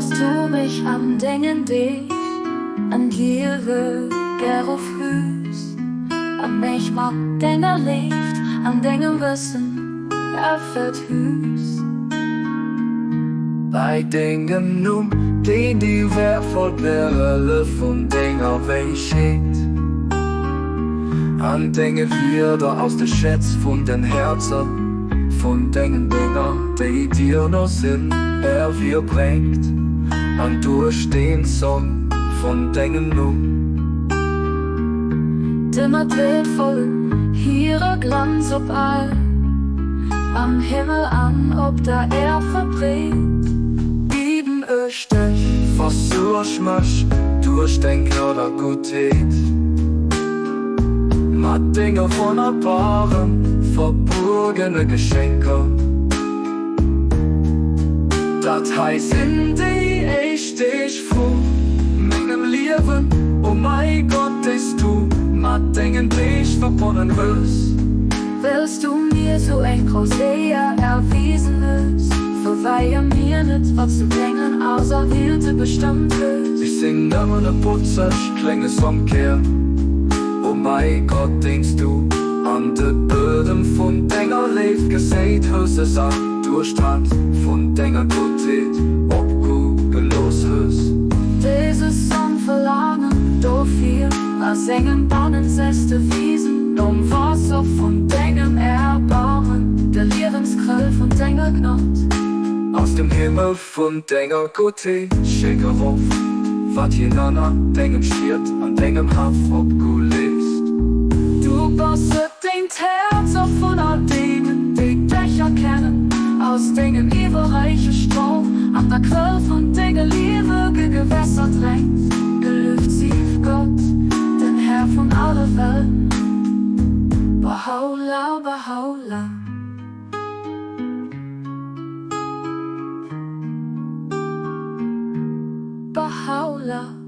Erinnerst du mich an dengen Deeg, an Liewe gerof hues, a mech mat denger Léift an dengem Wëssen erfëllt hues. Bei dengem Numm, deen déi wäertvoll Pärele vun denger Wäisheet, an denge Wierder aus de Schätz vun den Häerzer vun dengen Dénger, déi dir no sinn, ervirbréngt, an duerch den Song vun dengem Numm. De mat wäertvollen hire Glanz op all am Himmel an op der Äerd verbreet. Bieden ech dech, versuerg mech duerch deng Gnad a Guttheet, mat denge wonnerbaren, verbuergene Geschenker. Dat hei sinn déi éischt Deeg vu mengem Liewen, o mäi Gott, déi s du mat dengen Deeg verbonnen hues. Well s du mir sou eng grouss Éier erwisen hues, verweier mir net, wat s du dengen Auserwielte bestëmmt hues. Ech sinn nëmmen e butzeg klénge Somkär, o mäi Gott, deen s du an de Buedem vun denger Léift geséit hues, es a duerch d'Hand vun denger Guttheet opgoe gelooss hues. Dëse Song verlaangen dofir a sengem bannenseste Wiesen nom Waasser vun dengem Erbarmen, der Liewensquell vun denger Gnad. Aus dem Himmel vun denger Guttheet schéck erof, wat hien ënner dengem Schiet an dengem Haff opgoe léisst. Du bass et, deen d'Häerzer vun all deenen, déi dech erkennen, aus dengem iwwerräiche Strom an der Quell vun denge liewege Gewässer drenkt. Gelueft sief Gott, den Här vun alle Welt. Bahá'u'lláh, Bahá'u'lláh. Bahá'u'lláh.